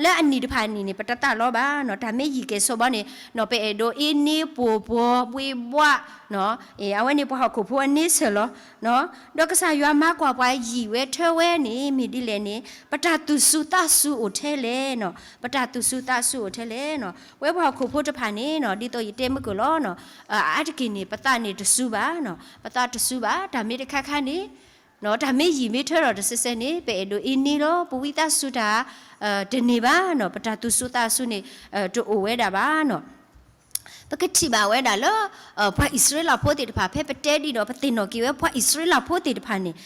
လၢအနံၣ်တဖၣ်အနံၣ်န့ၣ် ပတသးလီဘၣ်နီၤ. တၢ်မ့ၢ်ယံာ်ကဲၣ်ဆိးဘီန့ၣ်နီၤ ပအဲၣ်ဒိးအ့န့ပိာ်ပှီၤဘှ့ဘှးနီၤ. အဝဲန့ၣ်ပှၤဟီၣ်ခိၣ်ဖိအန့ဆၢၣ်လီၤ. ဒီးကစၢ်ယွၤမၤကွၢ်ပှၤယံာ်ဝဲထၢဝဲန့ၣ် မ့ၢ်ဒ်လဲၣ်န့ၣ် ပတၢ်သူၣ်စူၤသးစူၤအိၣ်ထဲလဲၣ်နီၤ. ပတၢ်သူၣ်စူၤသးစူၤအိၣ်ထဲလဲၣ်နီၤ. ပဝဲပှၤဟီၣ်ခိၣ်ဖိတဖၣ်န့ၣ်နီၤ ဒ်သိးယတဲမုၢ်ကၢၢ်လီၤနီၤ အါတက့ၢ်န့ၣ် ပသးန့ၣ်တစူၤဘၣ်နီၤ. ပသးတစူၤဘၣ် တၢ်မ့ၢ်တခါခါန့ၣ် တၢ်မ့ၢ်ယံာ်မ့ၢ်ထၢထီၣ်တစဲးစဲးန့ၣ် ပအဲၣ်ဒိးအ့န့လီၤ. ပဝံသးစူၤတၢ် တန့ၢ်ဘၣ်နီၤ. ပတၢ်သူၣ်စူၤသးစူၤန့ၣ် တအိၣ်ဝဲဒၣ်ဘၣ်နီၤ. ပကထံၣ်ဘၣ်ဝဲဒၣ်လၢ ပှၤအံၣ်စရ့လးဖိသ့ၣ်တဖၣ် ဖဲပတဲဒ်ဒီး ပသ့ၣ်နီၣ်က့ၤဝဲပှၤအံၣ်စရ့လးဖိသ့ၣ်တဖၣ်န့ၣ်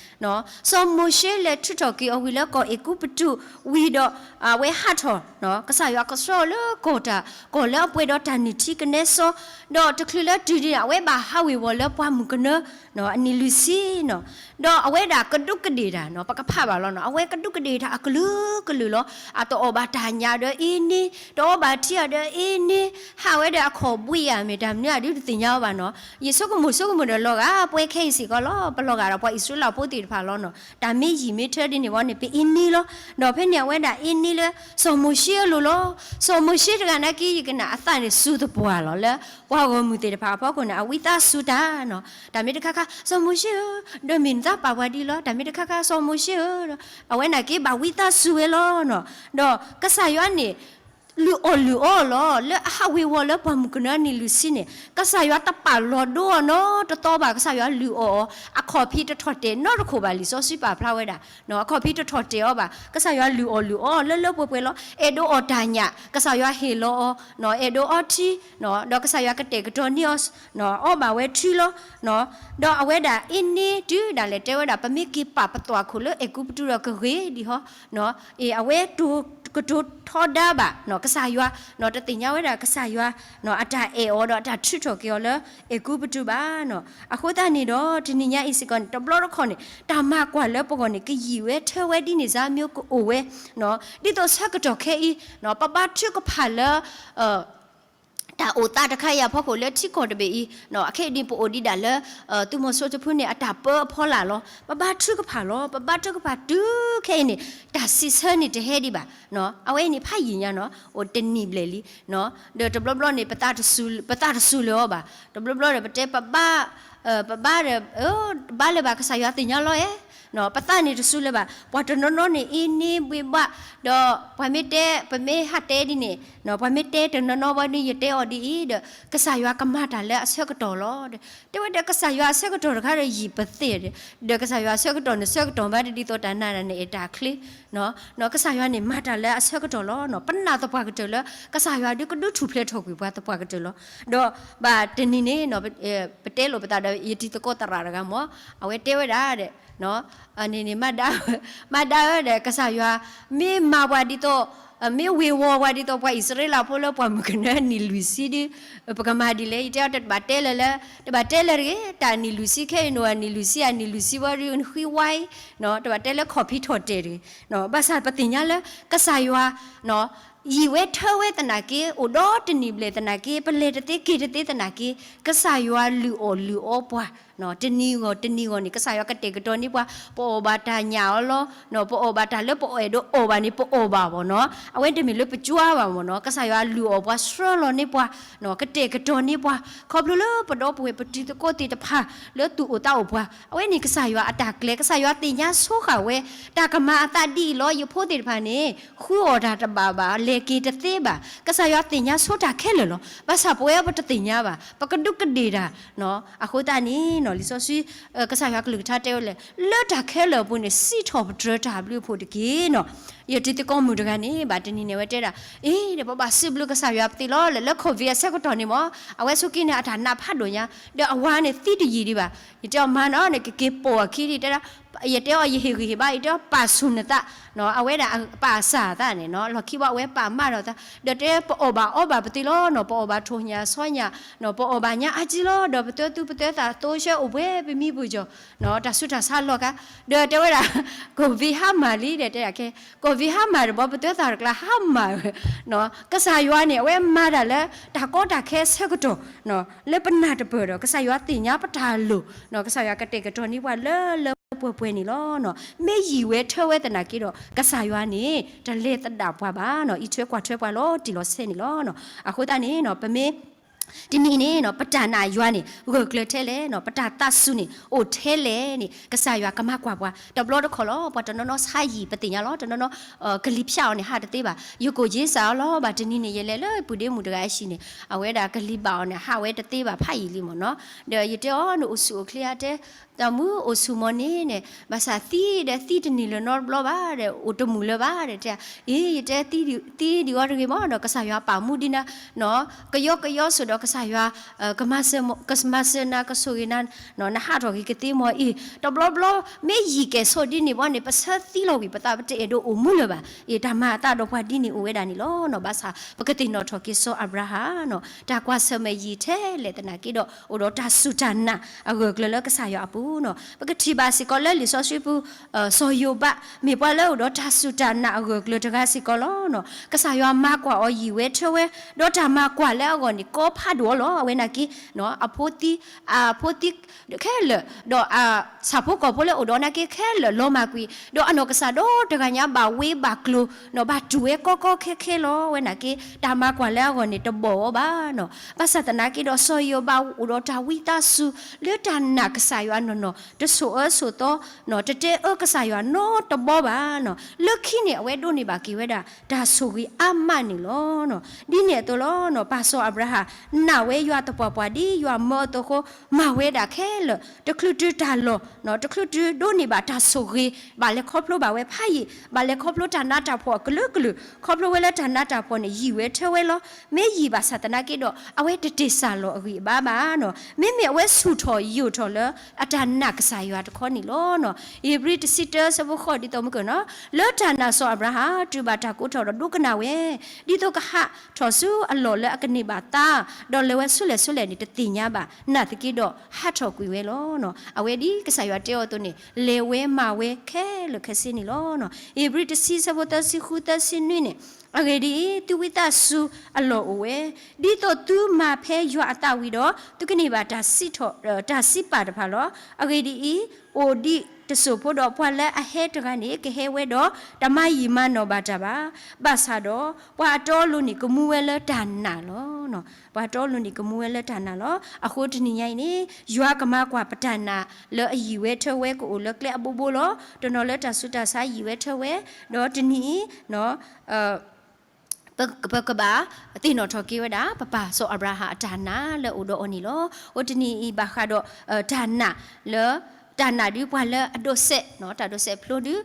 စီၤမိၤၡ့လဲၤထုးထီၣ်က့ၤအီၤဝံၤလၢကီၢ်အဲၤကူပတူးဝံၤဒီး အဝဲဟးထီၣ် ကစၢ်ယွၤကဆှၢအီၤလၢကီၢ်တၢ် ကီၢ်လၢအပှဲၤဒီးတၢ်နုၢ်ထံကနဲစီ ဒီးတချုးလၢတုၤဒ်န့ၣ် အဝဲဘၣ်ဟးဝ့ၤဝီၤလၢပှၢ်မုၢ်ကနၢ အနံၣ်လွံၢ်ဆံနီၤ. ဒီးအဝဲဒၣ်ကဒူးကဒ့ၣ်တၢ်နီၤ ပကဖးဘၣ်လီၤနီၤ အဝဲကဒူးကဒ့ၣ်တၢ်အကလုာ်ကလုာ်လီၤ. အတအီၣ်ဘၣ်တၢ်ညၣ်ဒီးအ့န့ တအီဘၣ်ထံအီၤဒီးအ့န့ ဟးဝဲဒီးအခီၣ်ဘှံးဧါ မ့ၢ်တၢ်မနုၤအဒုးတသ့ၣ်ညါအီၤဘၣ်နီၤ. ယဆိကမိၣ်ဆိကမိၣ်ဒီးလီၤဂာ် ပဝဲခဲအံၤစ့ၢ်ကီးလီၤ ပလီၤဂာ်ဒီးပှၤအံၣ်စရ့လးဖိသ့ၣ်တဖၣ်လီၤနီၤ. တၢ်မ့ၢ်ယံာ်မ့ၢ်ထၢဒ်န့ၣ်ဝံၤန့ၣ် ပအ့န့လီၤ. ဒီးဖဲန့ၣ်အဝဲဒၣ်အ့န့လၢ စီၤမိၤၡ့အလိၤလီၤ. စီၤမိၤၡ့တဂၤနာ်က့ ယကနၣ်အသးန့ၣ်စူၤသပှၢ်လီၤ လၢပှၤဂီၢ်မုၢ်သ့ၣ်တဖၣ်အဖီခိၣ်န့ၣ် အဝံသးစူၤတၢ်နီၤ. တၢ်မ့ၢ်တခါခါ စီၤမိၤၡ့ဧၢ, ဒီးမ့ၢ်နသးပာ်ပှၤဒ်လီၤ တၢ်မ့ၢ်တခါခါ စီၤမိၤၡ့ဧၢ, အဝဲနာ်က့ဘၣ်ဝံသးစူၤဝဲလီၤနီၤ. ဒီးကစၢ်ယွၤန့ၣ် လုၢ်အီၣ်လုၢ်အီအီၤလီၤ လၢအဟးဝ့ၤဝီၤလၢပှၢ်မုၢ်ကနၢအနံၣ်လွံၢ်ဆံန့ၣ် ကစၢ်ယွၤတပာ်လီၤဒိအီၤနီတသီဘၣ်. ကစၢ်ယွၤလုၢ်အီၣ်အီၤ အခီၣ်ဖံးတထီၣ်တဲာ်နီတခိၣ်ဘၣ် လံာ်စီဆှံပာ်ဖျါဝဲဒၣ်. အခီၣ်ဖံးတထီၣ်တဲာ်အီၤဘၣ် ကစၢ်ယွၤလုၢ်အီၣ်လုၢ်အီအီၤလၢလၢပှဲၤပှဲၤလီၤ. အဲၣ်ဒိးအီၣ်တၢ်ညၣ် ကစၢ်ယွၤဟ့ၣ်လီၤအီၤ, အဲၣ်ဒိးအီထံ ဒီးကစၢ်ယွၤကတဲာ်ကတီၤန့ၢ်အီၤ, အီဘၣ်ဝဲထံလီၤ. ဒီးအဝဲဒၣ်အ့န့တုၤဒၣ်လဲာ်တဲဝဲဒၣ် ပမ့ၢ်က့ၤပာ်ပသွၣ်ခိၣ်လၢအဲၤကူပတူးဒီးကဂ့ၤဒံးဟီ, အဝဲကတိၤထီဒါဘၣ် ကစၢ်ယွၤ, တသ့ၣ်ညါဝဲဒၣ်ကစၢ်ယွၤ အတၢ်အဲၣ်အီၤဒီးအတၢ်ထုးထီၣ်က့ၤအီၤလၢအဲၤကူပတူးဘၣ်. အဃိသတးန့ၣ်ဒီး တနံၤညါအံၤစ့ၢ်ကီးန့ၣ် တဘျီတခီၣ်န့ၣ် တၢ်မၤကွၢ်လၢပဂီၢ်န့ၣ် ကယံာ်ဝဲထၢဝဲဒ်န့ၣ်စ့ၢ်ကီး ကအိၣ်ဝဲ ဒ်သိးဆၢကတီၢ်ခဲအံၤ ပဘါထုကဖၣ်လၢ တၢ်အိၣ်သးတခါအံၤအဖီခိၣ်လၢထံကီၢ်တဘ့ၣ်အံၤ, အခဲအံၤဒ်ပအိၣ်ဒံးဒၣ်လၢ သုးမီၤစိတဖုန့ၣ် အတၢ်ပၢအဖီလာ်လီၤ. ပဘါထုကဖၣ်လီၤ. ပဘါထုကဖၣ်တုၤခဲအံၤန့ၣ် တၢ်စံးဆၢန့ၣ်တဟဲဒံးဘၣ်. အဝဲအံၤန့ၣ်ဖးယံာ်ညါနီၤ အိၣ်တနံၣ်ဘျဲၣ်လံ. ဒီးတဘျီဘျီန့ၣ် ပသးတစူၤလၢၤအီၤဘၣ်. တဘျီဘျီဒီးပတဲ ပဘါ ပဘါဒီး ဘါလၢၤဘၣ် ကစၢ်ယွၤသ့ၣ်ညါလီၤအဲ ပသးန့ၣ်တစူၤလၢၤဘၣ်. ပှၤတနီၤနီၤန့ၣ် အ့န့ဘှ့ဘှး, ဒီးပှၤမ့ၢ်တဲ ပမ့ၢ်ဟးတဲဒ်န့ၣ် ပှၤမ့ၢ်တဲတနီၤနီၤဝဲဒ်ယတဲအီၤဒ်အံၤဒီး ကစၢ်ယွၤကမၤတၢ်လၢအဆၢကတီၢ်လီၤ. တဲဝဲဒၣ်ကစၢ်ယွၤအဆၢကတီၢ်တခါဒီး ယံာ်ပသ့ၣ်ဒီး ကစၢ်ယွၤအဆၢကတီၢ်န့ၣ် ဆၢကတီၢ်ဘၣ်ဒ်သိးတၢ်နးတၢ်န့ၣ်အဲၣ်တၢ်ချ့ ကစၢ်ယွၤန့ၣ်မၤတၢ်လၢအဆၢကတီၢ်လီၤ. ပနာ်သပှၢ်ကတၢၢ်လၢ ကစၢ်ယွၤဒုးကဒုးထူၣ်ဖျဲးထီၣ်ကွံာ်ပှၤသပှၢ်ကတၢၢ်လီၤ. ဒီးဘၣ်တနံၤန့ၣ် ပတဲလိာ်ပသးဒီး ယတံၤသကိးသရၣ်တဂၤမ့ၢ် အဝဲတဲဝဲဒၣ်ဒီး န့ၣ်န့ၣ် မၤဒါဧၢဒီး ကစၢ်ယွၤ မ့ၢ်မၤပှၤဒ်သိး မ့ၢ်ဝ့ၤဝီၤပှၤဒ်သိးပှၤအံၣ်စရ့လးဖိလၢပှၢ်မုၢ်ကနၢအနံၣ်လွံၢ်ဆံဒီး ပကမၤဒ်လဲၣ်. ယတဲအီၤတဘၣ်တဲလၢၤလၢ တဘၣ်တဲလၢၤတဂ့ၤ. တၢ်အနံၣ်လွံၢ်ဆံခဲအံၤန့ၣ် အနံၣ်လွံၢ်ဆံအနံၣ်လွံၢ်ဆံဝဲဒ်ဃံဝါအံၤ တဘၣ်တဲလၢခီၣ်ဖံးထီၣ်တဲာ်တဂ့ၤ. ဘၣ်ဆၣ်ပသ့ၣ်ညါလၢ ကစၢ်ယွၤ ယံာ်ဝဲထၢဝဲသနာ်က့ အိၣ်ဒီးတနံၣ်ဘျဲၣ်သနာ်က့ ပလဲၤတသ့က့ၤတသ့သနာ်က့ ကစၢ်ယွၤလုၢ်အီၣ်လုၢ်အီပှၤ တနံၤဂီၢ်တနံၤဂီၢ်န့ၣ် ကစၢ်ယွၤကတဲာ်ကတီၤန့ၢ်ပှၤ ပအီၣ်ဘၣ်တၢ်ညၣ်အီၤလီၤ. ပအီၣ်ဘၣ်တၢ်လၢပအဲၣ်ဒိးအီၣ်ဘၣ်န့ၣ် ပအီၣ်ဘၣ်မ့ၢ်နီၤ. အဝဲတမ့ၢ်လၢပကွၢ်ဘၣ်မ့ၢ်နီၤ. ကစၢ်ယွၤလုၢ်အီၣ်ပှၤ ဆှၢလီၤန့ၢ်ပှၤ ကတဲာ်ကတီၤန့ၢ်ပှၤ ခီဖျိလၢပဒီပုၢ်ဝဲၢ်ပတံၤသကိးသ့ၣ်တဖၣ် လၢသူၣ်အိၣ်သးအိၣ်ပှၤ အဝဲန့ၣ်ကစၢ်ယွၤအတၢ်ကျဲ ကစၢ်ယွၤသ့ၣ်ညါဆိဃာ်ဝဲ တၢ်ကမၤအသးဒ်အံၤလီၤ. ယဖိသ့ၣ်တဖၣ်န့ၣ် ဃုအီၣ်တၢ်တဘၣ်ဘၣ် က့ၤတသ့ဘၣ်. ကစၢ်ယွၤသ့ၣ်ညါဆိတၢ်ခဲလၢာ်လီၤ. ဘၣ်ဆၣ်ပဝဲပတသ့ၣ်ညါဘၣ်, ပကဒူးကဒ့ၣ်တၢ်. အဃိသတးန့ၣ် လံာ်စီဆှံ ကစၢ်ယွၤကလုၢ်ကထါတဲဝဲလဲၣ်, လၢတၢ်ခဲလၢာ်အပူၤန့ၣ် စံးထီၣ်ပတြၢၤတၢ်ဘျုးအဖှိၣ်တက့ၢ်နီၤ. ယတံၤသကိးမုၣ်တဂၤန့ၣ် ဘၣ်တနံၤန့ၣ် အဝဲတဲဒၣ်, အ့ ဒီးပဘၣ်စံးဘျုးကစၢ်ယွၤပသ့လီၤ. လၢ လၢ COVID အဆၢကတီၢ်န့ၣ်မ့ၢ် အဝဲဆိက့န့ၣ် အတၢ်နးဖးဒိၣ်ညါ, ဒီးအဝၤန့ၣ်သံတယံာ်ဒံးဘၣ်. ယတဲအီၤမၤနီၤန့ၣ် ကက့ၤပိာ်အခံဒံး တဲဒၣ်, ယတဲအီၤ ယဟ့ၣ်ဂံၢ်ဟ့ၣ်ဘါ ယတဲအီၤ ပာ်ဆူၣ်နသး, အဝဲဒၣ်ပာ်စၢ်သးန့ၣ်နီၤ, လီၢ်ခံဘၣ်အဝဲပာ်မးထီၣ်သး, ဒီးတဲပအီၣ်ဘၣ်အီဘၣ်ပသ့လီၤနီၤ, ပအီၣ်ဘၣ်ထိၣ်ညၣ်ဆီညၣ်, ပအီၣ်ဘၣ်ညါအါကံလီၤ, ဒီးပသၢသူပသၢသးသိဆှၢအိၣ်ဘှံးပမံပူၤကီၢ်, တၢ်ဆူးတၢ်ဆါလီၤကါ, ဒီးတဲဝဲဒၣ် COVID ဟါမၢ်လံဒီး တဲဒၣ်ကဲ COVID ဟါမၢ်တဘျီ ပသၢသးတကျါဟါမၢ်ဝဲ ကစၢ်ယွၤန့ၣ် အဝဲမၤတၢ်လၢတၢ်ကီတၢ်ခဲအဆၢကတီၢ်, လၢပနၢ်တပၢၢ်ဒီး ကစၢ်ယွၤသ့ၣ်ညါပတၢ်လိၣ်, ကစၢ်ယွၤကတဲာ်ကတီၤန့ၢ်ပှၤလၢလၢပှဲၤပှဲၤန့ၣ်လီၤ. မ့ၢ်ယံာ်ဝဲထၢဝဲသနာ်က့ဒီး ကစၢ်ယွၤန့ၣ် တလဲၤသဒၣ်ပှၤဘၣ်, အံးထွဲကွၢ်ထွဲပှၤလီၤတံၢ်လီၤဆဲးန့ၣ်လီၤ. အဃိသတးန့ၣ် ပမ့ၢ် တနံၤအံၤန့ၣ် ပတၢ်နာ်ယွၤန့ၣ် ဂၢၢ်ကျၢၤထဲလဲၣ်, ပတၢ်သးစူၤန့ၣ် အိၣ်ထဲလဲၣ်န့ၣ် ကစၢ်ယွၤကမၤကွၢ်ပှၤ. တဘျီတခီၢ်လီၤ ပှၤတနီၤနီၤဆါယံာ် ပသ့ၣ်ညါလီၤ, တနီၤနီၤ ကလံၤဖၠးအီၤန့ၣ် ဟးတသ့ဘၣ်. ယကိၣ်က့ၤစၢ်အီၤလီၤ, ဘၣ်တနံၤန့ၣ် ယလဲၤလၢပုၢ်ဒ့မုၣ်တဂၤအဟံၣ်န့ၣ် အဝဲဒၣ်ကလံၤဘၣ်အီၤန့ၣ် ဟးဝဲတသ့ဘၣ်ဖးယံာ်လံမ့ၢ်နီၤ. ဒီးယတဲအီၤ နအိၣ်ဆူၣ်အိၣ်ချ့ဧါ, တဲ တၢ်မူအိၣ်ဆူၣ်မီၤန့ၣ်န့ၣ် ဘၣ်ဆၣ်သံဒီးသံတန့ၢ်လၢၤနီတဘျီဘၣ်ဒီး အိၣ်တမုာ်လၢၤဘၣ်ဒီး တဲ အ့ ယတဲ သံဒံးအီၤတဂ့ၤမီၤဒီး ကစၢ်ယွၤပာ်မူဒံးနၤ, ကယီကယီဆိးဒီးကစၢ်ယွၤ ကမၤစၢၤနၤ ကဆိၣ်ဂ့ၤနၤ, နဟးထီၣ်က့ၤကသ့မီၤအံၤ တဘျီဘျီ မ့ၢ်ယံာ်ကဲၣ်ဆိးဒ်န့ၣ်ဘၣ်န့ၣ် ပဆၢသံလီၤဝံၤပသး ပတအဲၣ်ဒိးအိၣ်မူလၢၤဘၣ်. အ့ တၢ်မၤအသးဒီးပှၤဒ်န့ၣ်အိၣ်ဝဲဒၣ်န့ၣ်လီၤ. ဘၣ်ဆၣ် ပကသ့ၣ်နီၣ်ထီၣ်က့ၤစီၤအၤဘြၤဟၣ်နီၤ တၢ်ကွၢ်ဆၢၣ်မဲာ်ယံာ်ထဲလဲၣ်သနာ်က့ဒီး အိၣ်ဒီးတၢ်စူၢ်တၢ်နာ်အဂၢၢ်ကျၢၤလၢကစၢ်ယွၤအပူၤနီၤ. ပကထံၣ်ဘၣ်စ့ၢ်ကီးလၢလံာ်စီဆှံပူၤ စီၤယိၤဘး မ့ၢ်ပှၤလၢအိၣ်ဒီးတၢ်စူၢ်တၢ်နာ်အဂၢၢ်ကျၢၤတဂၤစ့ၢ်ကီးလီၤ. ကစၢ်ယွၤမၤကွၢ်အီၤယံာ်ဝဲထၢဝဲ, ဒီးတၢ်မၤကွၢ်လၢအဂီၢ်န့ၣ် ကီဖးဒိၣ်အီၤလီၤ. အဝဲနာ်က့ အဖိသံ အဖိသံခဲလၢာ် ဒီးဆၣ်ဖိကီၢ်ဖိလၢအိၣ်ဒီးနာ်က့ခဲလၢာ်လီၤမၢ်ကွံာ်, ဒီးအနီၢ်ကစၢ်ဒီတဂၤညါဘၣ်ဝ့ဘၣ်ကျိၤနီၤ ဘၣ်တူၢ်ဝဲကီကီခဲခဲလီၤ. အဝဲနာ်က့ တၢ်မၤကွၢ်လၢအဂီၢ်န့ၣ် တဘီၣ်အီၤဘၣ်နီၤ. ဘၣ်ဆၣ်သနာ်က့ဒီး စီၤယိၤဘးအိၣ်ဒီးတၢ်ဝံသးစူၤ လၢတၢ်နာ်ကစၢ်ယွၤနီၢ်နီၢ် တဆိၣ်အၢဆိၣ်သီနီၤ တတဲအၢကစၢ်ယွၤနီတဘီဘၣ်နီၤ. လၢခံန့ၣ် အဝဲဒိးန့ၢ်ဘၣ်က့ၤဝဲဒၣ် တၢ်ဆိၣ်ဂ့ၤအါမးန့ၣ်လီၤ. ဒ်န့ၣ်အသိးလီၤနီၤ ပၢ်စီၤအၤဘြၤဟၣ် နာ်ဝဲယွၤသပှၢ်ပှၢ်ဒ်ယွၤမၢအသိးအဃိ မၤဝဲဒၣ်ခဲလၢာ် တချုးတုၤတၢ်လီၢ်နီၤ တချုးတုၤဒိးန့ၢ်ဘၣ်တၢ်ဆိၣ်ဂ့ၤ ဘၣ်လဲၤခီဖျိဘၣ်ဝဲဖးယံာ် ဘၣ်လဲၤခီဖျိတၢ်နးတၢ်ဖှီၣ်အကလုာ်ကလုာ် ခီဖျိဝဲလၢတၢ်နးတၢ်ဖှီၣ်န့ၣ် ယံာ်ဝဲထၢဝဲလီၤ. မ့ၢ်ယံာ်ဘၣ်ဆၣ်သနာ်က့ဒီး အဝဲတတ့ၢ်စၢ်လီၤအဂံၢ်အဘါဘၣ်နီၤ. မ့မ့ၢ်အဝဲဆူၣ်ထီၣ်ယိာ်ထီၣ်လၢ အတၢ်နာ်ကစၢ်ယွၤတခီန့ၣ်လီၤနီၤ. ဧ့ၤဘြံၤတဆံတၢဆၢဖိဃိး ဒ်သိးမုၢ်ကနီၤ လၢတၢ်နာ်စီၤအၤဘြၤဟၣ် တုၤဘၣ်တၢ်ကိးထီၣ်ဒီးဒိကနၣ်ဝဲ ဒ်သိးကဟးထီၣ်ဆူအလီၢ်လၢအကန့ၢ်ဘၣ်သါ ဒီးလဲၤဝဲဆူလဲၣ်ဆူလဲၣ်န့ၣ် တသ့ၣ်ညါဘၣ် နာ်သက့ဒီး ဟးထီၣ်ကွံာ်ဝဲလီၤ. အဝဲဒ်ကစၢ်ယွၤတဲအီၤအသိးန့ၣ် လဲၤဝဲမၤဝဲခဲလၢာ်ခဲဆ့န့ၣ်လီၤ. ဧ့ၤဘြံၤတဆံဆၢဖိသၢဆံဃုသၢဆံနွံန့ၣ် အဂ့ၢ်ဒ်အံၤ သုဝံသးစူၤအလီၢ်အိၣ်ဝဲ, ဒ်သိးသုမၤဖဲယွၤအသးဝံၤဒီး သုကန့ၢ်ဘၣ်တၢ်စံးထီၣ် တၢ်စံးပာ်တဖၣ်လီၤ. အဂ့ၢ်ဒ်အံၤ အိၣ်ဒံးတစိၢ်ဖိဒီး ပှၤလၢအဟဲတဂၤန့ၣ် ကဟဲဝဲဒီး တမၤယံာ်မၤနီၢ်ဘၣ်တၢ်ဘၣ်. ဘၣ်ဆၣ်ဒီး ပှၤအတီအလိၤန့ၣ် ကမူဝဲလၢတၢ်နာ်လီၤ. ပှၤအတီအလိၤန့ၣ် ကမူဝဲလၢတၢ်နာ်လီၤ. အဃိတနံၤညါအံၤန့ၣ် ယွၤကမၤကွၢ်ပတၢ်နာ်လၢအယံာ်ဝဲထၢဝဲကအိၣ်လၢကျဲအဘိဘိလီၤ. တနီၤလၢတၢ်ဆူးတၢ်ဆါယံာ်ဝဲထၢဝဲ, ဒီးတနံၤအံၤ ပကဘၣ်သ့ၣ်နီၣ်ထီၣ်က့ၤဝဲဒၣ် ပပၢ်စီၤအၤဘြၤဟၣ်အတၢ်နာ်လၢအိၣ်ဒီးအီၤန့ၣ်လီၤ. အိၣ်တနံၤအံၤဘၣ်ဃးဒီး တၢ်နာ်လၢ တၢ်နာ်ဒုးပှၤလၢအဒိးစဲး, တၢ်ဒိးစဲးဖျိဒုး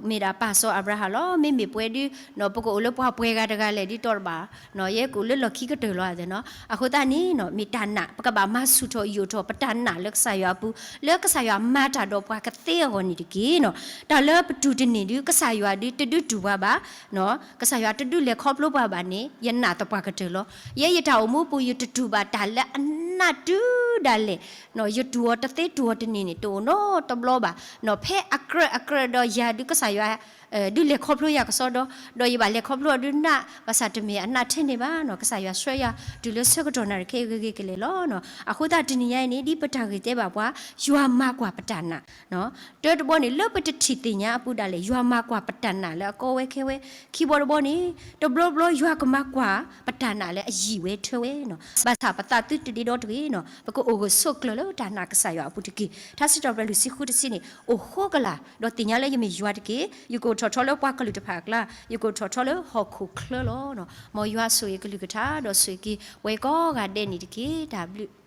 မ့ၢ်ဒၣ်ပၢ်စီၤအၤဘြၤဟၣ်လီၤ. မ့မ့ၢ်ပဝဲဒုး ပကအိၣ်လၢပှၤပှဲၤဂၤတဂၤလဲၣ်ဒ်တီတဘၣ်, ယဲကအိၣ်လၢလီၢ်ခံကတၢၢ်လီၤနီၤ. အဃိသတးန့ၣ် မ့ၢ်တၢ်နာ် ပကဘၣ်မၤဆူၣ်ထီၣ်ယိာ်ထီၣ်ပတၢ်နာ်လၢကစၢ်ယွၤအပူၤ, လၢကစၢ်ယွၤမၤတၢ်ဒီးပှၤကသ့အဂီၢ်န့ၣ်တက့ၢ်နီၤ. တၢ်လၢပတူၢ်တန့ၢ်ဒုး ကစၢ်ယွၤဒုးတဒုးတူၢ်ပှၤဘၣ် ကစၢ်ယွၤတဒုးလဲၤခီဖျိပှၤဘၣ်န့ၣ် ယနာ်သပှၢ်ကတၢၢ်လီၤ. ယဲယတၢ်အိၣ်မူပူၤ ယတတူၢ်ဘၣ်တၢ်လၢအနးတုၤဒၣ်လဲာ်, ယတူၢ်အီၤတသ့တူၢ်အီၤတန့ၢ်န့ၣ် တအိၣ်နီတဘျီဘၣ်. ဖဲအကြၢးအကြၢးဒီးယၤဒုး ကစၢ်ယွၤ ဒုးလဲၤခီဖျိယၤကစီဒီ, ဒီးယဘၣ်လဲၤခီဖျိအီၤဒုးနး ဘၣ်ဆၣ်တမ့ၢ်အနးထဲန့ၣ်ဘၣ်နီၤ. ကစၢ်ယွၤဆှၢယၤတုၤလၢဆၢကတီၢ်နၣ်ရံၣ်ခဲအံၤဂ့ၤဂ့ၤကလဲာ်လီၤ. အဃိသတးတနံၤညါအံၤန့ၣ် ဒ်ပတၢ်ဂ့ၢ်တဲဘၣ်ပှၤ ယွၤမၤကွၢ်ပတၢ်နာ် တၢတဘီန့ၣ် လၢပတထံၣ်သ့ၣ်ညါအပူၤဒၣ်လဲာ် ယွၤမၤကွၢ်ပတၢ်နာ်လၢအကီဝဲခဲဝဲ, ခံဘီတဘီန့ၣ် တဘျီဘျီယွၤကမၤကွၢ်ပတၢ်နာ်လၢအယံာ်ဝဲထၢဝဲနီၤ. ဘၣ်ဆၣ်ပသးသုတဒ့ဒီတဂ့ၤနီၤ, ပကအိၣ်ဂၢၢ်ဆိးကျၢၤလၢတၢ်နာ်ကစၢ်ယွၤအပူၤတက့ၢ်. ထါစံးထီၣ်ပတြၢၤလွံၢ်ဆံဃုတဆံန့ၣ် အိၣ်ဃိကလာ် ဒီးသ့ၣ်ညါလၢယမ့ၢ်ယွၤတက့ၢ်. ယကအိၣ် ထီၣ်ထီလၢပှၤကလုာ်တဖၣ်အကျါ, ယကအိၣ်ထီၣ်ထီလၢဟီၣ်ခိၣ်ချၢလီၤ. မ်ယွၤဆိၣ်ဂ့ၤကလုၢ်ကထါ ဒီးဆိၣ်ဂ့ၤက့ၤဝဲကိးဂၤဒဲးန့ၣ်တက့ၢ်. တၢ်ဘျုး